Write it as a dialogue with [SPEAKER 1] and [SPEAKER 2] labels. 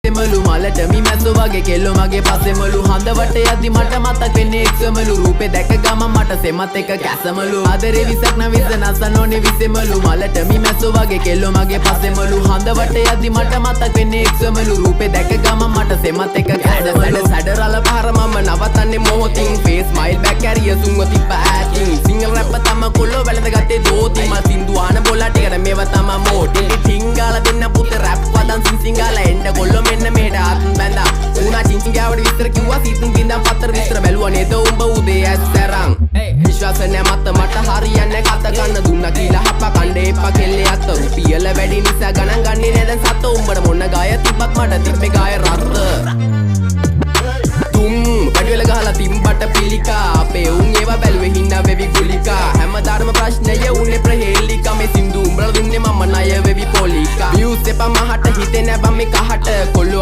[SPEAKER 1] විසෙමලු. මලට මි මැස්සෝ වගේ කෙල්ලෝ මගේ පස්සෙමලු. හඳ වට යද්දි මට මතක් වෙන්නේ එක්සමලු. රූපේ දැක ගමන් මට සෙමත් එක කැසමලු. ආදරේ විසක් නම් විස නසන්න ඕනේ විසෙමලු. මලට මි මැස්සෝ වගේ කෙල්ලෝ මගේ පස්සෙමලු. හඳ වට යද්දි මට මතක් වෙන්නේ එක්සමලු. රූපේ දැක ගමන් මට සෙමත් එක කැසමලු.
[SPEAKER 2] සැඩ රළ පාර මම නවතන්නේ මොහොතින්. ෆේස් ස්මයිල් බැක් කැරිය සුන්ව තිබ්බ ඈතින්. සිංගල් රැප් තම කොල්ලෝ වැළඳගත්තේ දෝති. මල් සින්දු ආන බොලා ටිකට මේවා තමා මෝටි. ටිංගාලා දෙන්න පුතේ රැප් වදන් සිං සිංගාලා. එන්න කොල්ලෝ මෙන්න මෙහෙට අත් බැඳා. ඌනා චින් චින් ගාවට විස්තර කිව්වා. සීතුන් බින්දන් පත්තර විස්තර බැලුවා නේද උඹ උදේ ඇස් ඇරන්. විශ්වාස නෑ මත මට හරියන්නේ කත කන්න දුන්නා කියලා හප කණ්ඩේ එපා කෙල්ලේ අත. රුපියල වැඩි නිසා ගණන් ගන්නේ නෑ දැන් සත. උඹට මොන ගාය තිබ්බත් මට තිබ්බේ ගාය රත්ත. තුම් වැඩිවෙල ගහලා තිම්බට පිළිකා. අපේ උන් ඒවා බැලුවේ හිනා වෙවි ගුලිකා. හැමදාම ප්‍රශ්නය උනේ ප්‍රහේලිකා. මේ සින්දු උඹලා දුන්නේ මම ණය වෙවි පොලිකා. වියුස් එපා මහට හිතේ නෑ බං මේ කහට කොල්ලෝ.